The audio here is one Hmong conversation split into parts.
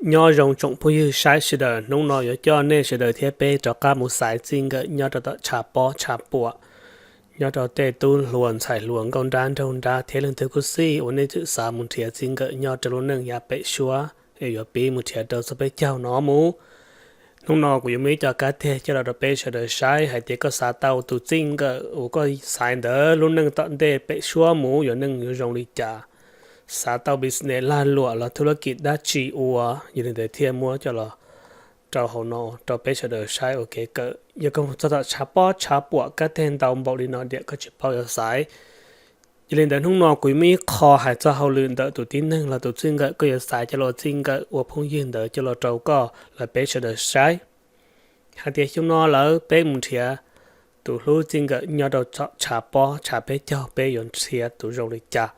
Nyob zoo tsoom phooj ywg saib sawv daws, hnub no yuav coj nej sawv daws thiab peb rov qab mus xaiv txij nkawm nyob rau tom tshav pob tshav puam, nyob rau tej tub hluas ntxhais hluas nkauj nrab nraug nrab thiab leej twg kuj xij uas nej tseem xav mus nrhiav txij nkawm nyob rau lub neej yav pem suab es yuav pib mus nrhiav rau txog peb caug no mus. Hnub no kuv yuav muaj ib co kab teg coj los rau peb sawv daws saib hais tias koj xav tau tus txij nkawm uas koj xaiv ntawd lub neej tom ntej pem suab mus yuav neej yuav zoo li cas, xav tau business lag luam los thub lab kis dab tsi ua, yog li ntawd thiaj muab coj los rau hauv no rau peb sawv daws saib ua kev kawm. Yog koj mus txog tom tshav pob tshav puam kab teg ntau npaum li no diam koj tsis paub yuav xaiv. Yog li ntawd hnub no kuv yuav muaj ib qho hais txog hauj lwm ntawm tus tib neeg los tus txij nkawm koj yuav xaiv coj los ua txij nkawm ua phooj ywg ntawd coj los rau koj los peb sawv daws saib hais tias xyoo no lawm peb mus nrhiav tus hlub txij nkawm nyob rau tshav pob tshav peb caug peb yuav nrhiav tus zoo li cas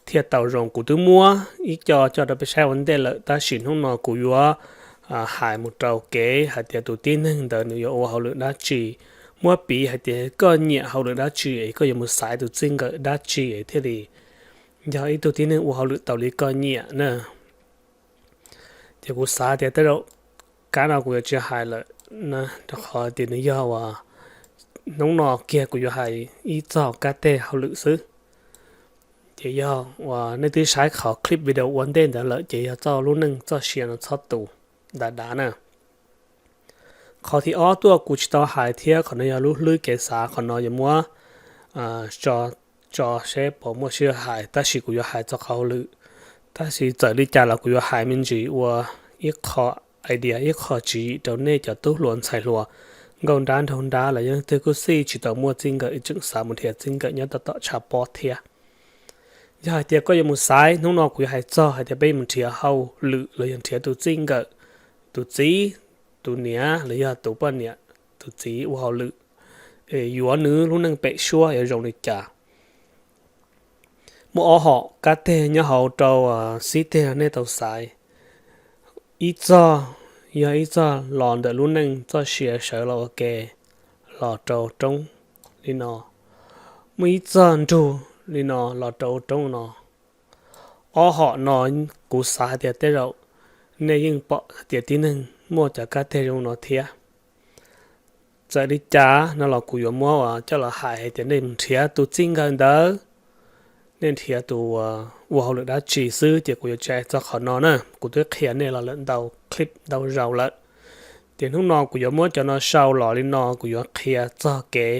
thiaj tau zoo. Kuv twb muab ib co coj rau peb saib ua ntej lawm tab sis hnub no kuv yuav hais mus rau kev hais tias tus tib neeg ntawd nws yuav ua hauj lwm dab tsi. Muab piv hais tias koj nyiam hauj lwm dab tsi es koj yuav mus xaiv tus txij nkawm dab tsi es thiaj li yog ib tug tib neeg ua hauj lwm tau li koj nyiam na. Ces kuv xav tias tej zaum kab no kuv yuav tsis hais lawm, rau qhov tias nws yog uas hnub no kiag kuv yuav hais ib txog kab teg hauj lwm xwb. Ces yog uas nej twb saib qhov clip video ua ntej ntawd lawm ces yog txoj lub neej txoj sia no txhob tu dav dav na. Qhov thib ob tuaj kuv tsis tau hais thiab qhov no yog lub hlwb kev xav, qhov no yuav muab tso seb puas muaj sij hawm hais tab sis kuv yuav hais txog qhov hauj lwm. Tab sis txawm li cas los kuv yuav hais me ntsis ua ib qho idea ib qho tswv yim rau nej cov tub hluas ntxhais hluas nkauj nrab nraug nrab los yog leej twg kuj xij tsis tau muaj txij nkawm tseem xav mus nrhiav txij nkawm nyob tom tom tshav pob thiab. Yog hais tias koj yuav mus xaiv hnub no kuv yuav hais txog hais tias peb mus nrhiav hauj lwm los yog nrhiav tus txij nkawm, tus txiv, tus niam los yog tus poj niam, tus txiv ua hauj lwm, yuav nws lub neej pem suab yuav zoo li cas. Muaj ob hom kab teg nyob hauv rau xib teg nej tau xaiv. Ib txog yog ib txog los ntawm lub neej txoj sia sawv los ua ke los rau roob li no. Muaj ib txog nrug li no los rau roob no. Ob hom no kuv xav hais tias tej zaum nej yeej pom hais tias tib neeg muaj cov kab teg zoo no thiab. Txawm li cas no los kuv yuav muab uas coj los hais hais tias nej mus nrhiav tus txij nkawm ntawd, nej nrhiav tus ua hauj lwm dab tsi xwb ces kuv yuav tsis hais txog qhov no na. Kuv twb qhia nej los lawm ntau clip ntau zaus lawm. Ces hnub no kuv yuav muab cov no sau los li no kuv yuav qhia txog kev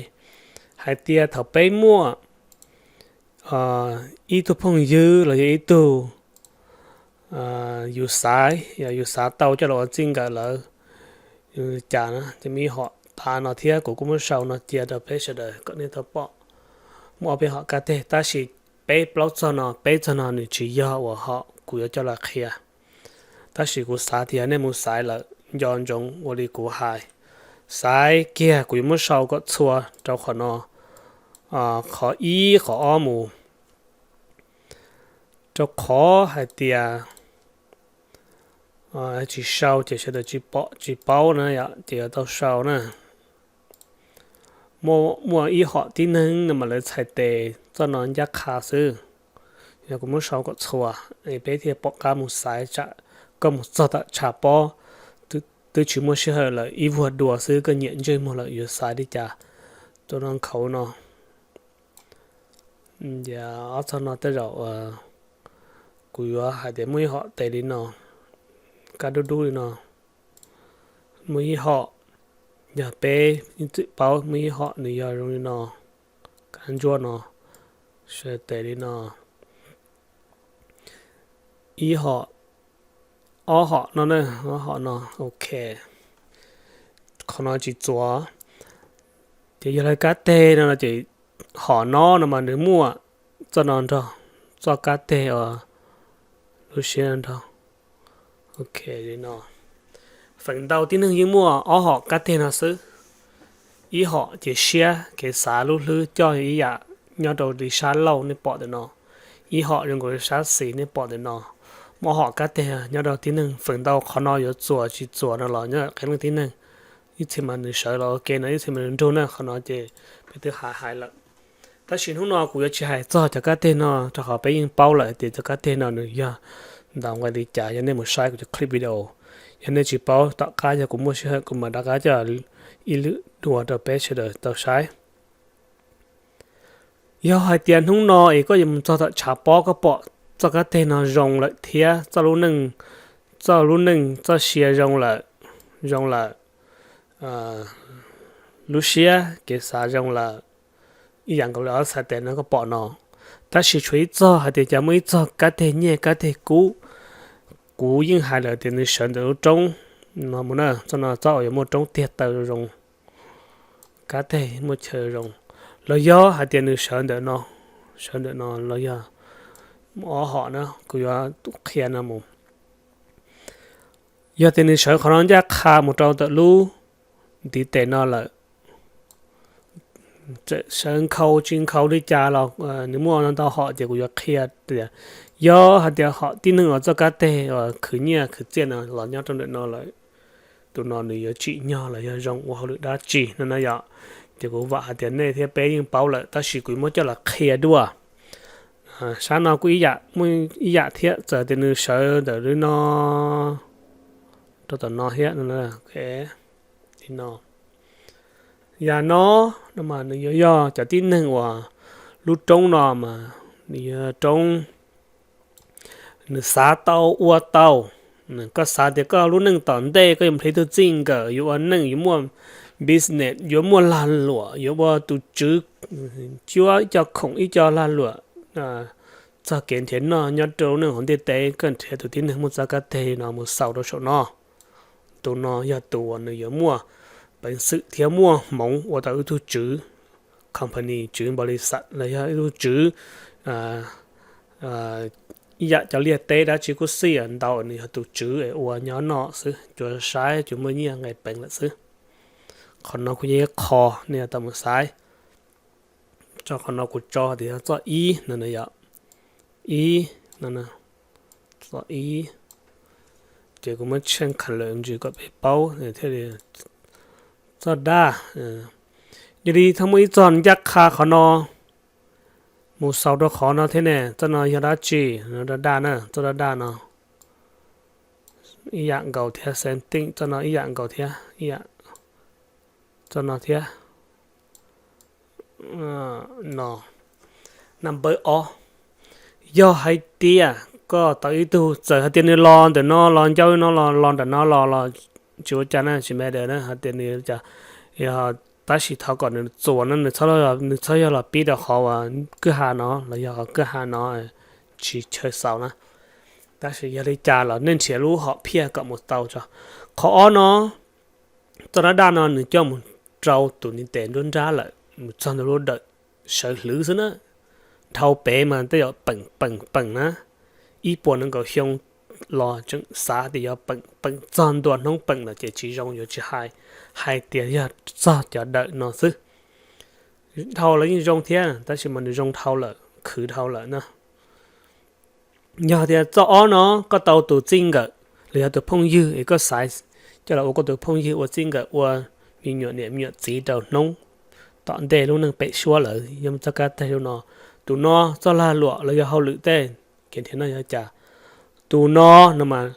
hais tias thaum peb muaj ib tug phooj ywg los yog ib tug yus xaiv yog yus xav tau coj los ua txij nkawm lawm, yus li cas na. Ces muaj ib hom tav no thiab kuv kuj muab sau no cia rau peb sawv daws kom nej tau pom. Muaj ob peb hom kab teg tab sis peb plaub txog no, peb txog no nws tsis yog uas hom kuv yuav coj los qhia. Tab sis kuv xav tias nej mus xaiv lawm nco ntsoov ua li kuv hais. Xaiv kiag kuv yuav muab sau kom txhua rau qhov no, qhov ib qhov ob mus. Rau qhov hais tias tsis sau ces sawv daws tsis pom tsis paub na yom, ces yuav tau sau na. Muaj ib hom tib neeg no mas lawv txhais tes txoj no ncaj qha xwb. Yog kuv muab sau kom txhua, peb thiaj pom qab mus xaiv tsam koj mus txog tom tshav pob twb tsis muaj sij hawm lawm, ib vuag dua xwb koj nyiam ntsej muag lawm yuav xaiv li cas. Tus no nkhaus no. Ob txog no tej zaum kuv yuav hais tias muaj ib hom tes li no, kab dub dub li no. Muaj ib hom, yog peb yeej txwm paub muaj ib hom nws yog zoo li no, kab ntsuab no, sawv tes li no. Ib hom, ob hom no na, ob hom no, ok. Qhov no tsis txuas, ces yog lawv kab teg no ces hom no no mas nws muaj txoj no nrog, txoj kab teg uas lub siab no nrog. Ok, li no. Feem ntau tib neeg yeej muaj ob hom kab teg no xwb. Ib hom ces siab kev xav lub hlwb coj ib yam nyob rau li sab laug nej pom ntawm no, ib hom zoo nkaus li sab xis nej pom ntawm no. Muaj ob hom kab teg nyob rau tib neeg, feem ntau qhov no yuav txuas tsis txuas no los nyob qee leej tib neeg. Ib txhia mas nws sawv los ua ke no, ib txhia mas nws nrug na, qhov no ces peb twb hais hais lawm. Tab sis hnub no kuv yuav tsis hais txog cov kab teg no rau qhov peb yeej paub lawm tias cov kab teg no nws yog ntau nqe li cas, yog nej mus saib kuv cov clip video. Yog nej tsis paub, tom qab yog kuv muaj sij hawm kuv mam rov qab coj ib lwm dua rau peb sawv daws tau saib. Yog hais tias hnub no es koj yuav mus txog tom tshav pob koj pom txoj kab teg no zoo lawm thiab txoj lub neej, txoj lub neej txoj sia zoo lawm, zoo lawm, lub siab kev xav zoo lawm, ib yam nkaus li ob xav tes no koj pom no. Tab sis tshuav ib txog hais tias cas muaj ib txog kab teg nyiaj kab teg kub, kuv yeej hais lawm tias nws sawv ntawm lub roob no mus na, txoj no txoj uas yuav muaj roob tiag taw zoo, kab teg muaj chaw zoo, los yog hais tias nws sawv ntawm no, sawv ntawm no los yog ob hom na kuv yuav qhia no mus. Yog tias nws sawv qhov no ncaj qha mus rau ntawm lub ntiv tes no lawm, sawv nkhaus tsis nkhaus li cas los nws muaj ntau hom ces kuv yuav qhia tias, yog hais tias hom tib neeg uas txoj kab teg uas khwv nyiaj khwv txiaj no los nyob rau ntawm no lawm, tus no nws yuav tsim nyog los yog zoo ua hauj lwm dab tsi no na yom. Ces kuv vam hais tias nej thiab peb yeej paub lawm, tab sis kuv muab coj los qhia dua. Sab no kuj ib yam, muaj ib yam thiab, txawm tias nws sawv ntawm li no rau tom no thiab, li no. Yam no, no mas nws yuav yog cov tib neeg uas lub roob no mas nws yog roob nws xav tau ua tau. Koj xav tias koj lub neej tom ntej koj yuav mus hle tug txij nkawm, yuav ua neej, yuav muaj business, yuav muaj lag luam, yuav ua tus tswv, cuab ib co khoom ib co lag luam txog kev nrhiav noj nyob rau lub neej hauv ntiaj teb, koj nrhiav tus tib neeg muaj txoj kab teg no mus xaus rau saum no. Tus no yog tus uas nws yuav muaj peev xwm thiab muaj hmoov ua tau ib tug tswv company, tswv npaus lis xas los yog ib tug tswv ib yam cov liaj teb dab tsi kuj xij ntau, nws yog tus tswv es ua nyob no xwb, cuav saib cuav muaj nyiaj nqis peev lawm xwb. Qhov no kuj yog ib qho nej yuav tau mus xaiv. Tso qhov no kuv tso tias yog txoj ib no yom, ib no, txoj ib. Ces kuv muab tsheej kha lawm ntsis kom peb paub thiaj li, txoj daj. Yog li thaum muaj ib txoj ncaj qha qhov no mus xaus rau qhov no thiab ne, txoj no yog dab tsi? Daj daj na, txoj daj daj no ib yam nkaus thiab, same thing, txoj no ib yam nkaus thiab, ib yam, txoj no thiab. No, number ob, yog hais tias koj tau ib tug, txawm hais tias nws los ntawm no los ncauj no los los ntawm no los los tsis ua cas na, tsis matter na, hais tias nws cas, yog, tab sis thov kom nws txuas na, nws txhob yog los pib rau qhov uas kwj ha no los yog qhov kwj ha no tsis chaw xaus na. Tab sis yog li cas los nej nrhiav lub hom phiaj kom mus tau tso. Qhov ob no, txoj daj daj no nws coj mus rau tus ntiv tes nruab nrab lawm, mus txog ntawm lub dawm sawv hlwv xwb na. Dhau pem mas tej zaum peem peem peem na, ib puas nees nkaum xyoo los tseem xav tias yog peem peem txog ntua hnub peem lawm ces tsis zoo, yuav tsis hais, hais tias yog txog cov dawm no xwb. Dhau los yeej zoo thiab, tab sis mas nws zoo dhau lawm, khwv dhau lawm na. Yog tias txoj ob no koj tau tus txij nkawm los yog tus phooj ywg es koj xaiv coj los ua koj tus phooj ywg ua txij nkawm ua me nyuam niam me nyuam txiv rau hnub tom ntej lub neej pem suab lawm, yog muaj txoj kab teg li no, tus no txoj lag luam los yog hauj lwm tej, kev nrhiav noj yog cas, tus no no mas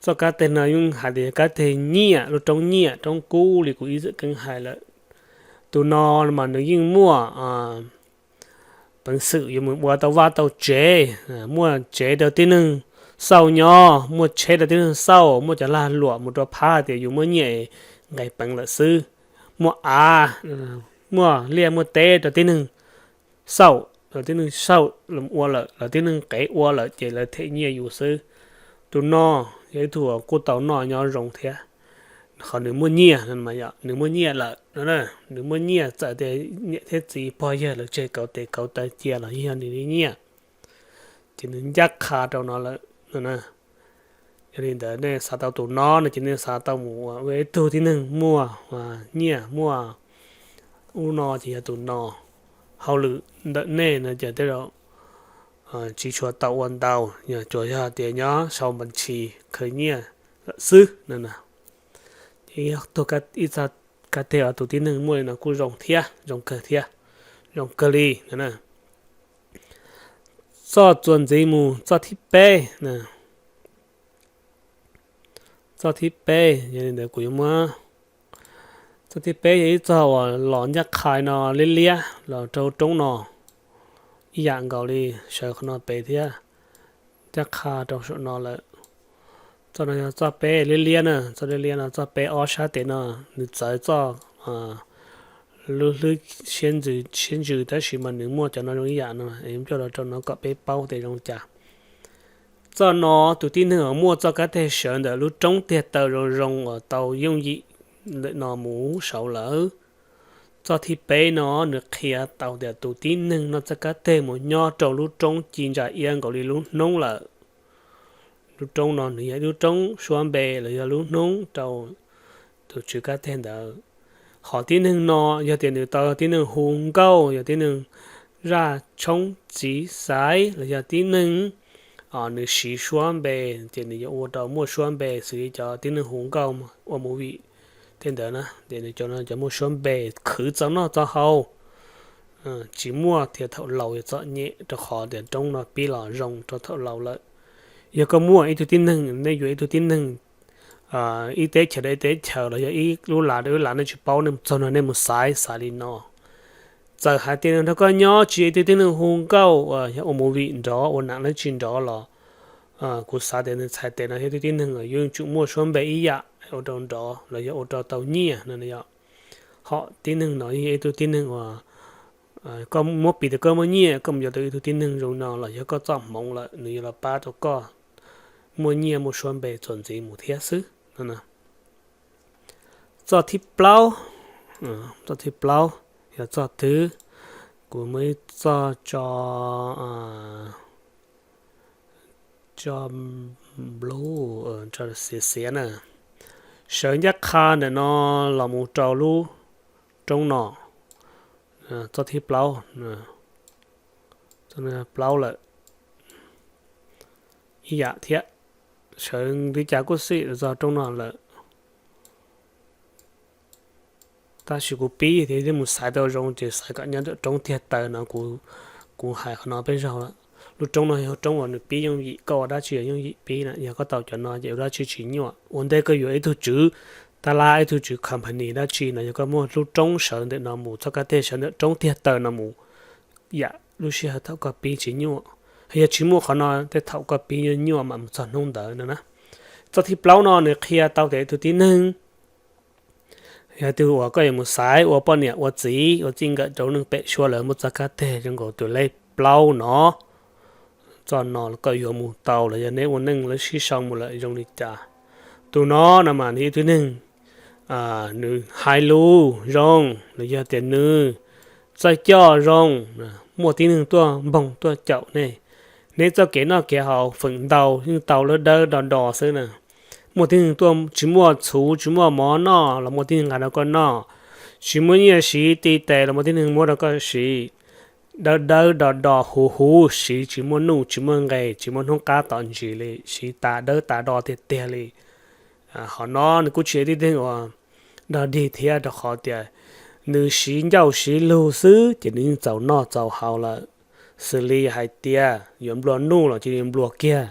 txoj kab teg no yeej hais tias yog kab teg nyiaj, lub roob nyiaj roob kub li kuv ib txwm keeb hais lawm. Tus no mas nws yeej muaj peev xwm yuav mus ua tau vaj tau tsev, muaj tsev rau tib neeg xauj nyob, muaj tsheb rau tib neeg xauj, muaj cov lag luam mus rau phab tias yus muaj nyiaj es nqis peev lawm xwb, muaj av, muaj liaj muaj teb rau tib neeg xauj, tib neeg xauj los ua lawm, los tib neeg qev ua lawm ces lawv them nyiaj yus xwb. Tus no yog ib tug kuj tau noj nyob zoo thiab, qhov nws muaj nyiaj, nws muaj nyiaj lawm, nws muaj nyiaj txawm tias niam thiab txiv pog yawg lawv tseg kauv tes kauv taw cia los yeej yog nws li nyiaj, ces nws ncaj qha rau no lawm. Yog li ntawd nej xav tau tus no no ces nej xav tau mus ua ib tug tib neeg muaj nyiaj muaj ub no ces yog tus no. Hauj lwm ntawm nej no ces tej zaum tsis tshua tau ua ntau, yog tsuas yog tias nyob sau npas ntshis khaws nyiaj lawm xwb no. Ces yog tug ib txoj kab teg uas tus tib neeg muaj li no kuj zoo thiab, zoo kawg thiab, zoo kawg li no. Txoj txuas ntxiv mus txoj thib peb, Txoj thib peb yog li ntawd kuv yuav muab, txoj thib peb yog ib txoj uas los ncaj qha no liab liab los rau roob no ib yam nkaus li, sawv qhov no pem thiab, ncaj qha rau saum no lawm. Txoj no yog txoj peb liab liab na, txoj liab liab no, txoj peb ob sab tes no nws txawv txoj lub hlwb siab ntsws tab sis mas nws muaj cov no zoo ib yam no, es coj los rau no kom peb paub tias zoo cas. Txoj no tus tib neeg uas muaj txoj kab teg sawv ntawm lub roob tiag taw zoo zoo uas tau yooj yim ntawm no mus saud lawm. Txoj thib peb no nws qhia tau tias tus tib neeg noj txoj kab teg mus nyob rau lub roob ci ntsa iab nkaus li lub hnub lawm. Lub roob no nws yog ib lub roob suab npe los yog lub hnub rau tus tswv kab teg ntawd. Hom tib neeg no yog tias nws tau tib neeg hu nkauj, yog tib neeg zaj tshoob txiv xaiv los yog tib neeg nws siv suab npe, ces nws yuav ua rau muaj suab npe xws li cov tib neeg hu nkauj ua movie tej ntawd na, ces nws cov no cov muaj suab npe khwv txaus noj txaus haus, tsis muaj thiaj thaum laus yuav txom nyem rau qhov tias roob no pib los zoo rau thaum laus lawm. Yog koj muaj ib tug tib neeg, nej yuav ib tug tib neeg ib teb chaws rau ib teb chaws los yog ib lub lav rau ib lub lav nej tsis paub, nej mus txog no nej mus xaiv xaiv li no. Txawm hais tias nws nrog koj nyob tsis yog ib tug tib neeg hu nkauj, yog ua movie nrov ua nam dab tsi nrov los kuv xav tias nws txhais tes no yog ib tug tib neeg yuav tsum muaj suab npe ib yam ua rau nrov los yog ua rau tau nyiaj no. Hom tib neeg no yog ib tug tib neeg uas koj muab piv tias koj muaj nyiaj koj mus yuav tau ib tug tib neeg zoo no los yog koj txoj hmoov lawm nws yuav los pab rau koj muaj nyiaj muaj suab npe txuas ntxiv mus thiab xwb no. Txoj thib plaub, txoj thib plaub yog txoj twg? Kuv muaj ib txoj tso, tso blue, tso xiav xiav na. Sawv ncaj qha ntawm no los mus rau lub roob no, txoj thib plaub, plaub lawm ib yam thiab. Sawv li cas kuj xij los txog roob no lawm. Tab sis kuv pib thiab thiaj mus xaiv tau zoo ces xaiv kom nyob ntawm roob tiag taw no. Kuv hais qhov no peb zaug lawm, lub roob no yog roob uas nws pib yooj yim, koj ua dab tsi yooj yim pib na. Yog koj tau cov no ces ua dab tsi tsis nyuaj. Ua ntej koj yuav ib tug tswv tab laj, ib tug tswv company dab tsi no, yog koj muaj lub roob sawv ntawm no mus, txoj kab teg sawv ntawm roob tiag taw no mus, yam lub sij hawm thaum koj pib tsis nyuaj. Yog tsis muaj qhov no tej thaum koj pib nyuaj nyuaj mam mus txog hnub ntawd no na. Txoj thib plaub no nws qhia tau tias ib tug tib neeg yog tus uas koj yuav mus xaiv ua poj niam ua txiv ua txij nkawm rau neeg pem suab lawv muaj txoj kab teg zoo nkaus tus lej plaub no. Txoj no koj yuav mus tau los yog neb ua neej lawv sib sau mus lawm zoo li cas. Tus no no mas nws ib tug neeg nws hais lus zoo los yog tias nws txawj coj zoo, muaj tib neeg tuaj npoog tuaj caum nej. Neb txoj kev noj kev haus feem ntau yeej tau dawb dawb do do xwb na. Muaj tib neeg tuaj tsis muaj txhuv tsis muaj mov noj los muaj tib neeg nqa rau koj noj. Tsis muaj nyiaj siv ti tes los muaj tib neeg muab rau koj siv. Dawb dawb do do huv huv, siv tsis muaj nuj tsis muaj nqes, tsis muaj hnub qab tom ntsis li, siv tas dawb tas do tiag tiag li. Qhov no nws kuj tsis yog tib neeg uas dog dig thiab, rau qhov tias nws siv ncauj siv lug xwb ces nws yeej txaus noj txaus haus lawm. Xws li hais tias yuav nplua nuj los cia li nplua kiag,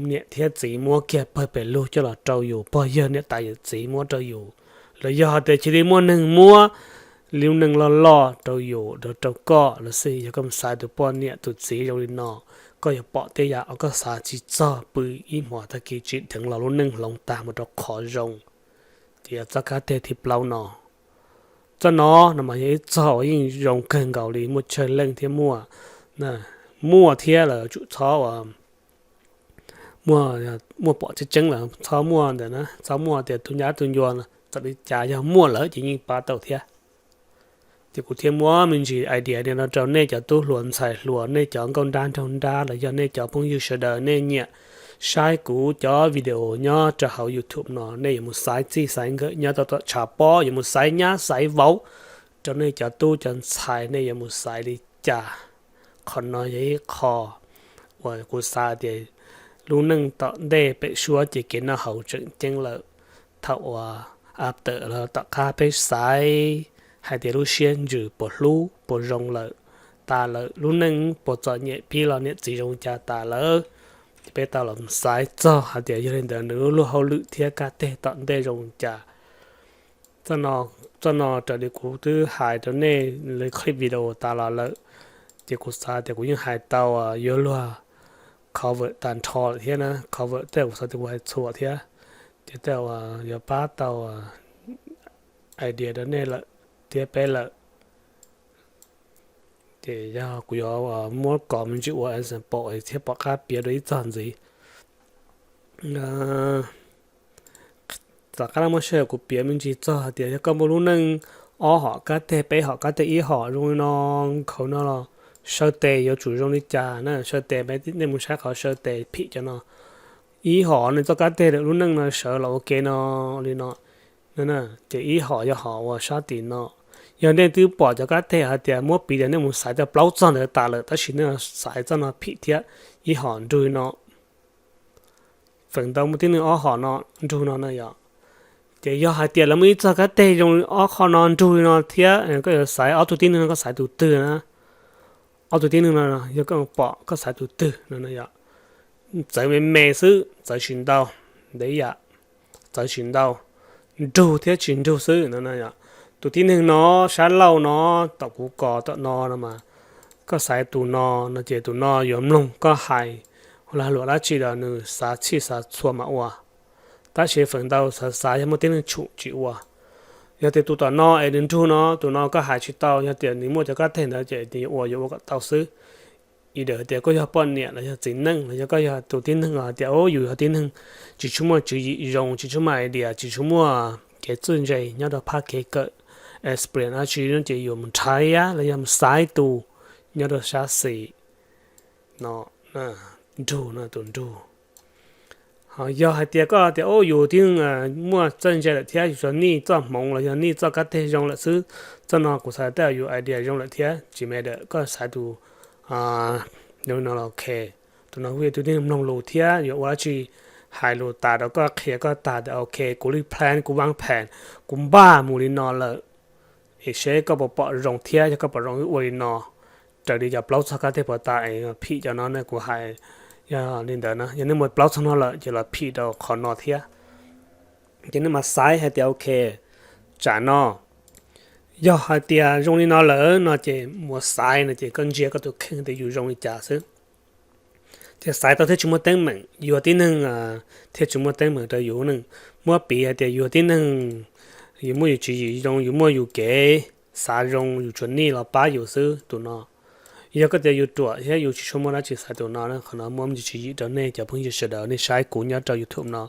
niam thiab txiv muab kiag pawg pes lug coj los rau yus, pog yawg niam tais yawm txiv muab rau yus, los yog hais tias cia li muaj neeg muab lub neej loj loj rau yus, rau, rau koj los xij. Yog koj mus xaiv tus poj niam tus txiv zoo li no, koj yuav pom tej yam uas koj xav tsis txog, pw ib hmos tag kis tsim dheev los lub neej hloov tag mus rau qhov zoo. Ces yog txoj kab teg thib plaub no. Txoj no no mas yog ib txoj uas yeej zoo kawg nkaus li, muaj tsawg leej thiab muaj, muaj thiab lawm tsum txhob uas muaj, muaj pom tseeb tseeb lawm txhob muaj ntawm na, txhob muaj tias tus nyab tus ncua, txawm li cas yog muaj lawm ces yeej pab tau thiab. Ces kuv thiaj muab me ntsis idea no rau nej cov tub hluas ntxhais hluas, nej cov nkauj nrab nraug nrab los yog nej cov phooj ywg sawv daws nej nyiam saib kuv cov video nyob rau hauv YouTube no, nej yuav mus xaiv txij xaiv nkawm nyob tau tom tshav pob, yuav mus xaiv nyab xaiv vauv rau nej cov tub cov ntxhais, nej yuav mus xaiv li cas. Qhov no yog ib qho uas kuv xav tias lub neej tom ntej pem suab ces kev noj haus tseem ceeb lawm. Thaum uas after los tom qab peb xaiv hais tias lub siab ntsws puas hlub puas zoo lawm, tas lawm, lub neej puas txom nyem pib los niam txiv zoo cas tas lawm, ces peb tau los xaiv txog hais tias yog li ntawd nws lub luag hauj lwm thiab kab teg tom ntej zoo li cas. Txoj no raws li kuv twb hais rau nej li clip video tas los lawm, ces kuv xav tias kuv yeej hais tau yuav luag cover tag nrho lawm thiab na, cover tej kuv xav tias kuv hais txhua thiab, ces tej yuav pab tau idea rau nej lawm thiab peb lawm. Ces yog kuv yuav muab kos me ntsis ua example thiab pom qab piav dua ib txog ntxiv. Tom qab no muaj sij hawm kuv piav me ntsis txog hais tias yog koj muaj lub neej ob hom kab teg, peb hom kab teg, ib hom zoo li no, khaus no los saw tes yuav tsum zoo li cas na, saw tes, nej mus saib qhov saw tes phim cov no. Ib hom nws txoj kab teg lub neej no sawv los ua ke no li no ces ib hom yog hom uas sab tim no. Yog nej twb pom cov kab teg hais tias muab piv tias nej mus xaiv tau plaub txog ntawd tas lawm tab sis nej xaiv txoj no phim thiab, ib hom nrug no, feem ntau muaj tib neeg ob hom no nrug no na yom. Ces yog hais tias lawv muaj ib txoj kab teg zoo ob qho no nrug li no thiab koj yuav xaiv ob tug tib neeg no koj xaiv tus twg na? Ob tug tib neeg no yog koj pom koj xaiv tus twg no yom. Txawv me me xwb, txawv tsis ntau, ntev yam, txawv tsis ntau, nrug thiab tsis nrug xwb no. Tus tib neeg no, sab laug no, tom kuv kos tom no no mas, koj xaiv tus no no ces tus no yuav mloog koj hais lag luam dab tsi los nws xav txhij xav txhua mas ua. Tab sis feem ntau xav xav yog muaj tib neeg tshum tsis ua. Yog tias tus tom no es nws nrug no, tus no koj hais tsis tau, yog tias nws muaj cov kab teg ntawd ces nws yuav ua, yuav ua kom tau xwb. Ib daim tias koj yog poj niam los yog txiv neej los yog koj yog tus tib neeg los hais tias, o, yus yog tib neeg tsis tshua muaj tswv yim zoo, tsis tshua muaj idea, tsis tshua muaj kev txawj ntse nyob rau phab kev kawm, experience dab tsi no ces yuav mus nrhiav los yog mus xaiv tus nyob rau sab xis no, nrug no, tus nrug. Ho yog hais tias koj tias, o, yus tib neeg muaj txawj ntse lawm thiab, yus tsuas nij txoj hmoov los yog nij txoj kab teg zoo lawm xwb, txoj no kuv xav tias yus idea zoo lawm thiab, tsis me dam koj xaiv tus no los ok. Tus no kuj yog tus tib neeg mloog lus thiab yuav ua dab tsi hais lus tas rau koj, qhia koj tag tias ok, kuv li plan, kuv vaab phan, kuv npaj mus li no lawm, es seb koj puas pom zoo thiab, yog koj pom zoo wb ua li no. Raws li cov plaub txog kab teg puas tas es phim cov no ne, kuv hais yog li ntawd na, yog nej muaj plaub txog no lawm ces los phim rau qhov no thiab. Ces nej mas xaiv hais tias ok, tsam no yog hais tias zoo li no lawm no ces mus xaiv no ces koj ntsia koj tus kheej tias yus zoo li cas xwb. Ces xaiv tau thiaj tsis muaj teeb meem, yus tib neeg thiaj tsis muaj teeb meem rau yus neej. Muab piv hais tias yus tib neeg, yus muaj yus tswv yim zoo, yus muaj yus kev xav zoo, yus tsuas nij los pab yus xwb tus no. Yog koj tias yus ruam thiab yus tsis tshua muaj dab tsi xaiv tus no, qhov no muab me ntsis tswv yim rau nej cov phooj ywg sawv daws, nej saib kuv nyob rau YouTube no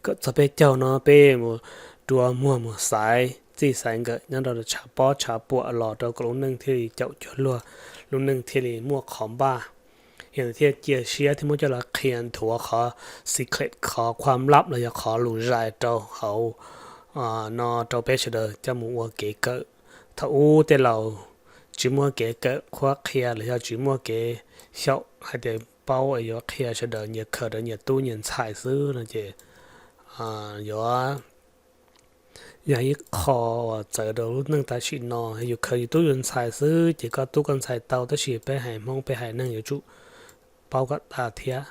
kom txog peb caug no peb mus rua muag mus xaiv txij xaiv nkawm nyob rau tshav pob tshav puam los rau kom lub neej thiaj li caum cuag luag, lub neej thiaj li muaj qhov npaj. Yog thiaj cia siab thiab muab coj los qhia nthuav qhov secret, qhov khuam lab los yog qhov lus zais rau hauv no rau peb sawv daws coj mus ua kev kawm. Thaum ub tej laus tsis muaj kev kawm qhuab qhia los yog tsis muaj kev xyaum hais tias paub es yuav qhia sawv daws, nyias khaws rau nyias tub nyias ntxhais xwb no ces yuav yog ib qho uas txawv rau lub neej tam sim no. Yus khaws yus tub yus ntxhais xwb ces koj tub koj ntxhais tau, tab sis peb haiv Hmoob peb haiv neeg yuav tsum paub kom tas thiab.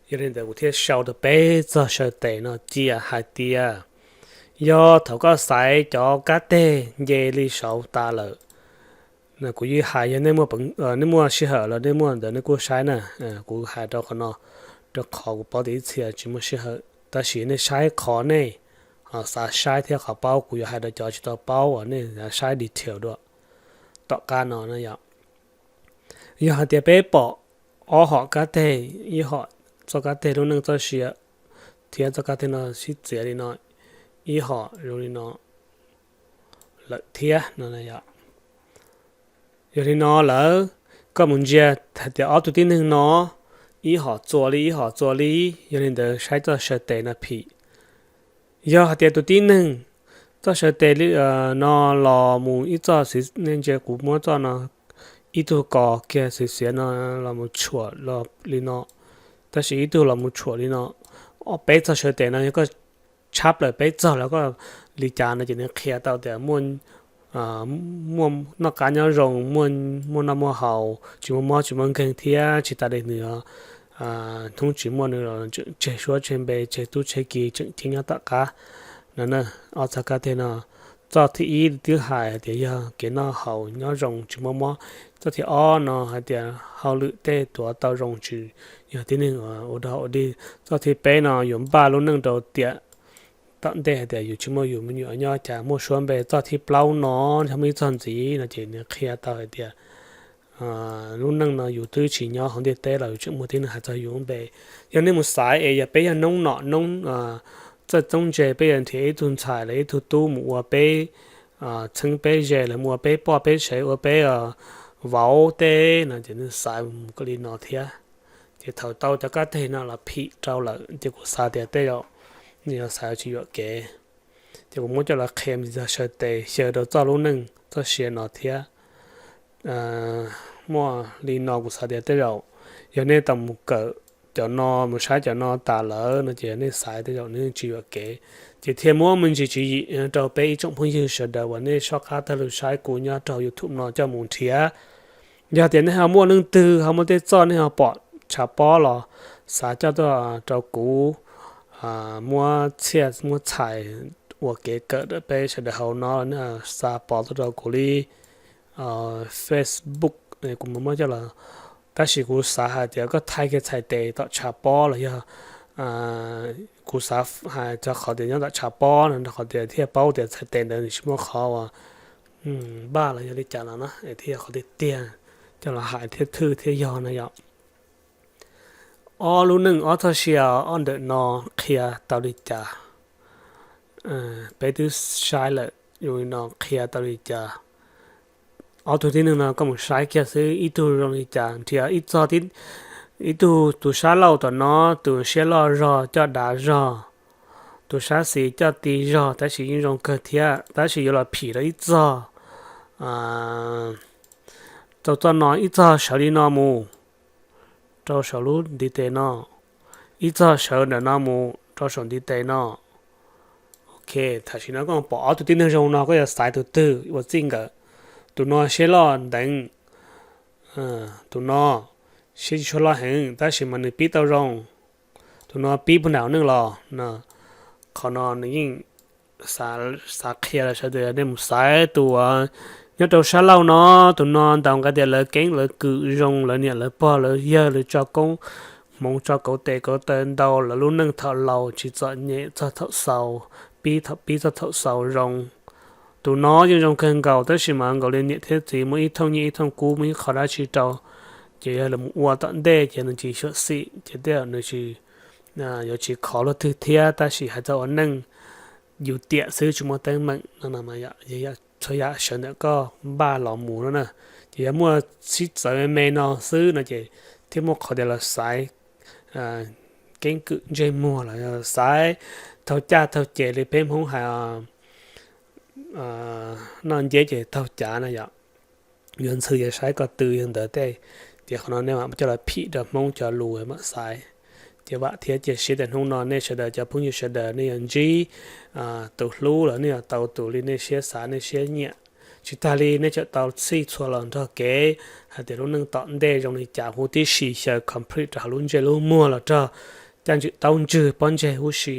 Yog li ntawd kuv thiaj sau rau peb txog saw tes no cia hais tias yog thaum koj xaiv cov kab teg nce li saud tas lawm, kuv yeej hais yog nej muaj sij hawm los nej muaj ntawd nej kuj saib na. Kuv hais rau qhov no rau qhov kuv paub tias ib txhia tsis muaj sij hawm, tab sis nej saib qhov nej xav saib thiab qhov paub, kuv yuav hais rau cov tsis tau paub uas nej saib detail dua tom qab no na yom. Yog hais tias peb pom ob hom kab teg, ib hom txoj kab teg lub neej txoj sia thiab txoj kab teg no sib txiav li no, ib hom zoo li no lawm thiab no yom. Yog li no lawm, koj mus ntsia hais tias ob tug tib neeg no ib hom txua li ib hom txua li, yog li ntawd saib txoj saw tes no phim. Yog hais tias tus tib neeg txoj saw tes no los mus ib txoj xwv, nej ntsia kuv muab txoj no, ib tug kos kiag xwv xiav no los mus tshuam li no, tab sis ib tug los mus tshuam li no, peb txoj saw tes no yog koj tshab plaws peb txog los koj li cas no ces nws qhia tau tias muaj noj qab nyob zoo, muaj noj muaj haus, tsis muaj mob tsis muaj nkeeg thiab tsis tas li nws hnub tsis muaj nws los tseem tseg suab tseg npe tseg tub tseg ki tseem ceeb nyob tom qab no na. Ob txoj kab teg no, txoj thib ib twb hais tias yog kev noj haus nyob zoo tsis muaj mob. Txoj thib ob no hais tias hauj lwm tej tuav tau zoo tsis yog tib neeg ua dog ua dig. Txoj thib peb no yuav npaj lub neej rau tiam tom ntej hais tias yus tsis muaj yus me nyuam nyob cas muaj suab npe. Txoj thib plaub no yog muaj ib txog ntxiv no ces nws qhia tau hais tias lub neej no yus twb tsis nyob hauv ntiaj teb los yus tseem muaj tib neeg hais txog yus lub npe. Yog nej mus xaiv es yog peb yog noob nom noob txawj txoob ntse, peb yog nrhiav ib tug ntxhais los ib tug tub mus ua peb txheeb peb ze, los mus ua peb poj peb sev, ua peb vauv tej no ces nej xaiv mus kom li no thiab. Ces thaum tau cov kab teg no los phim rau lawm ces kuv xav tias tej zaum nws yuav xaiv tsis yuam kev. Ces kuv muab coj los qhia me ntsis txog sawv tes xyaw rau txoj lub neej txoj sia no thiab. Muaj li no kuv xav tias tej zaum yog nej tau mus kawm cov no mus saib cov no tas lawm no ces yog nej xaiv tej zaum nws tsis yuam kev. Ces thiaj muab me ntsis tswv yim rau peb ib tsoom phooj ywg sawv daws uas nej soj qab tag lus saib kuv nyob rau YouTube no coj mus nrhiav. Yog tias nej ho muaj leej twg ho muaj tej txoj nej ho pom tshav pob los xav coj tuaj rau kuv muab txhiaj muab txhais ua kev kawm rau peb sawv daws hauv no, nej xa pov tuaj rau kuv li Facebook, kuv mam muab coj los. Tab sis kuv xav hais tias koj thaij kiag txhais tes tom tshav pob los yog kuv xav hais txog qhov tias nyob tom tshav pob no rau qhov tias thiaj paub tias txhais tes ntawd nws tsis muaj qhov uas npaj los yog li cas los na, es thiaj yog qhov tiag tiag coj los hais thiaj thwj thiaj yog na yom. Ob lub neej ob txoj sia ob ntawm no qhia tau li cas? Peb twb saib lawm, yus no qhia tau li cas? Ob tug tib neeg no koj mus saib kiag xwb, ib tug zoo li cas, nrhiav ib txog, ib tug, tus sab laug tom no tus siab loj zog coj dav zog, tus sab xis coj ti zog, tab sis yeej zoo kawg thiab, tab sis yuav los phim rau ib txog. Rau txoj no, ib txog sawv li no mus rau saum lub ntiv tes no, ib txog sawv ntawm no mus rau saum ntiv tes no. Ok, tam sim no koj pom ob tug tib neeg zoo no koj yuav xaiv tus twg ua txij nkawm? Tus no siab loj nteev, tus no siab tsis tshua loj heev tab sis mas nws pib tau zoo. Tus no pib puag nram neej los no. Qhov no nws yeej xav qhia rau sawv daws nej mus xaiv tus uas nyob rau sab laug no. Tus no ntaus nqe tias lawv keeb lawv kwm zoo, lawv niam lawv pog lawv yawg lawv tso koob hmoov tso kauv tes kauv taw ntau, lawv lub neej thaum laus tsis txom nyem txog thaum xaus, pib thaum pib txog thaum xaus zoo. Tus no yeej zoo kawg nkaus tab sis mas nkaus li niam thiab txiv muaj ib thooj nyiaj ib thooj kub muaj ib qho dab tsi rau, ces yog lawv mus ua tom ntej ces nws tsis xyuam xim ces tej zaum nws tsis, yuav tsis khov luaj twg thiab. Tab sis hais txog ua neej yus tiam xwb tsis muaj teeb meem no, txhua yam sawv ntawm koj npaj los mus no na. Ces yog muaj sib txawv me me no xwb no ces thiaj muaj qhov tias los xaiv keeb kwm ntsej muag los yog xaiv thauj caj thauj ces li peb Hmoob hais noj nceb ces taug cav na yom. Yuav ntxhw yuav saib ko tw yog ntawd tej. Ces qhov no nej mam coj los phim rau Hmoob cov lus mam xaiv. Ces vam thiab cia siab tias hnub no nej sawv daws cov phooj ywg sawv daws nej yuav ntsib tus hlub los nej yuav tau tus li nej siab xav nej siab nyiam. Tsis tag li nej tseem tau txhij txhua los nrog kev hais tias lub neej tom ntej zoo li cas huv tib si xyaw complete rau hauv lub ntsej lub muag los rog caj ntswm taub ntswg pob ntseg huv si.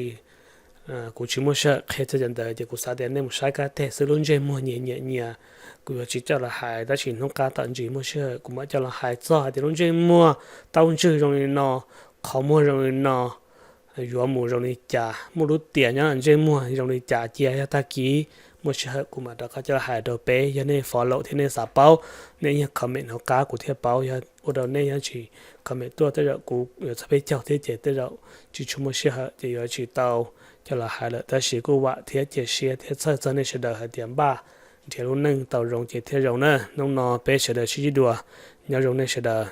Kuv tsis muaj sij hawm qhia txog cov ntawd ces kuv xav tias nej mus saib kab teg xwb, lub ntsej muag nyias nyias nyias. Kuv yuav tsis coj los hais tab sis hnub qab tom ntsis muaj sij hawm kuv mam coj los hais txog hais tias lub ntsej muag taub ntswg zoo li no, qhov muag zoo li no, yuav mus zoo li cas, muaj lub tias nyob ntsej muag zoo li cas cia yog tag kis muaj sij hawm kuv mam rov qab coj los hais rau peb. Yog nej follow thiab nej xav paub, nej yog comment hauv qab kuv thiaj paub. Yog ua rau nej yog tsis comment tuaj tej zaum kuv yuav txog peb caug thiab ces tej zaum tsis tshua muaj sij hawm ces yuav tsis tau coj los hais lawm. Tab sis kuj vam thiab cia siab thiab txhawj txog nej sawv daws hais tias npaj nrhiav lub neej tau zoo ces thiaj zoo na. Hnub no peb sawv daws sib ntsib dua, nyob zoo nej sawv daws.